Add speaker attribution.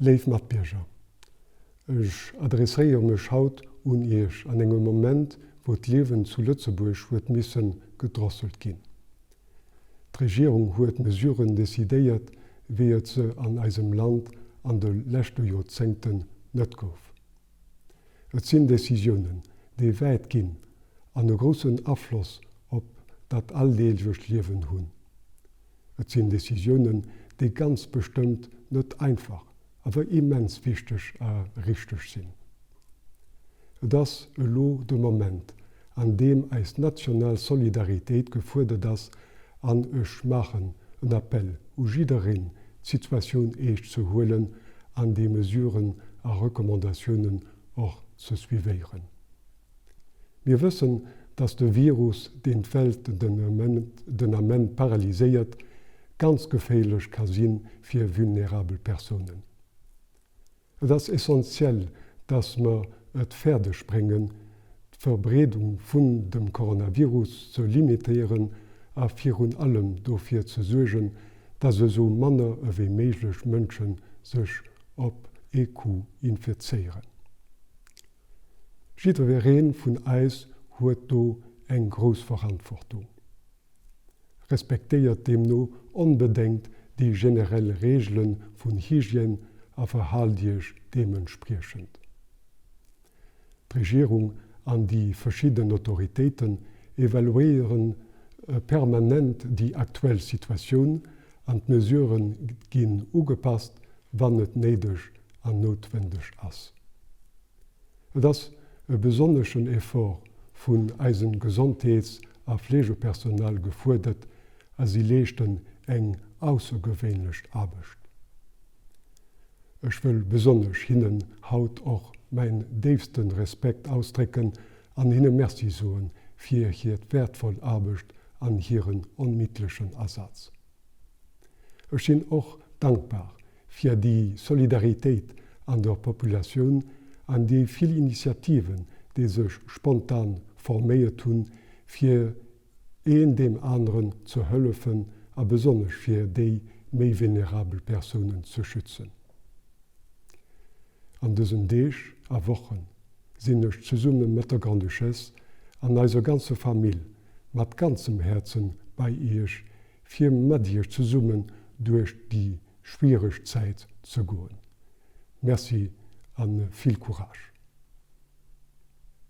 Speaker 1: Léif Matbierger, ech adresséiere mech haut un Iech an engem Moment, wou d'Liewen zu Lëtzebuerg huet misse gedrosselt ginn. D'Regierung huet Mesuren decidéiert, wéi et se an eisem Land an de leschte Joerzéngten net gouf. Et sinn Decisiounen, déi wäit ginn an e groussen Afloss op dat alldeeglecht Liewen hunn. Et sinn Decisiounen, déi ganz bestëmmt net einfach, awer immens wichteg a richteg sinn. Et ass elo de Moment, an deem eis national Solidaritéit gefuerdert ass an ech maachen en Appell u jiddereen, d'Situatioun eescht ze huelen an déi Mesuren a Recommandatiounen och ze suivéieren. Mir wëssen, dass de Virus, deen d'Welt den Ament paralyséiert, ganz geféierlech ka si fir vulnerabel Persounen. Et ass essentiell, dass mer et fäerdeg bréngen, d'Verbreedung vun dem Coronavirus ze limitéieren a virun allem dofir ze suergen, dass esou manner ewéi méiglech Mënsche sech op ee Coup infizéieren. Jiddweree vun eis huet do eng grouss Verantwortung. Respektéiert deemno onbedéngt déi generell Reegele vun Hygiène a verhaalt Iech deementspriechend. D'Regierung an déi verschidden Autoritéiten evaluéiere permanent déi aktuell Situatioun an d'Mesurë ginn ugepasst, wann et néideg an noutwendeg ass. Et ass e besonneschen Effort vun eisem Gesondheets a Fleegepersonal gefuerdert a si leeschten eng aussergewéinlech Aarbecht. Ech wëll besonnesch hinnen haut och mäin déifste Respekt ausdrécken an hinne Merci soe fir hir wäertvoll Aarbecht an hiren onmiddlechen Asaz. Ech sinn och dankbar fir déi Solidaritéit an der Populatioun an déi vill Initiativen, déi sech spontan forméiert hunn, fir een deem aneren ze hëllefen a besonnesch fir déi méi venerabel Persounen ze schützen. An dësen Deeg a Woche sinn ech zesumme mat der Grande-Duchesse an eiser ganzer Famill mat ganzem Häerzen bei Iech, fir mat Iech zesummen duerch déi schwiereg Zäit ze goen. Merci a vill Courage.